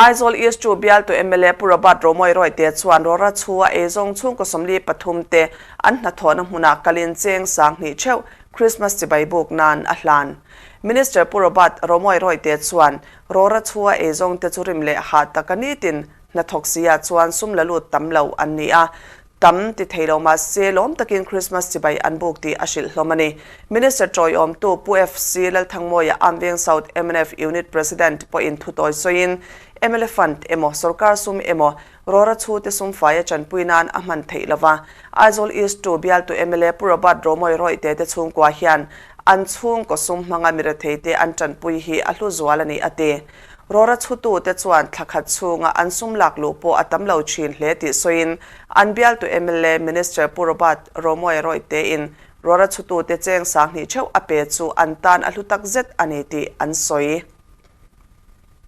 Aizawl East 2 bialtu mla Pu Robert Romawia Royte chuan Rora chhua eizawng chhungkaw 43 te an hnathawhna hmunah kalin cheng 2000 theuh Christmas chibai buk nan a hlan. Minister Pu Robert Romawia Royte chuan Rora chhua eizawng te chu rim leh ha tak a nitin hnathawk sia chuan sum la lut tam lo an ni a, tam ti thei lo mah se lawm takin Christmas chibai an buk tih a hrilh hlawm a ni. Minister tawiawmtu Pu FC Lalthangmawia Amveng South mnf Unit President pawhin thutawi sawiin mla Fund emaw sorkar sum emaw Rora chhute sum faia chanpui nan a hman theih lova. Aizawl East 2 bialtu mla Pu Robert Romawia Royte te chhungkua hian an chhungkaw sum hmanga miretheite an tanpui hi a hlu zual a ni a ti. Rora chhutute chuan thla khat chhunga an sum lak luh pawh a tam lo thin hle tih sawiin an bialtu mla Minister Pu Robert Romawia Royte in Rora chhutute cheng 2000 theuh a pe chu an tan a hlu tak zet a ni tih an sawi.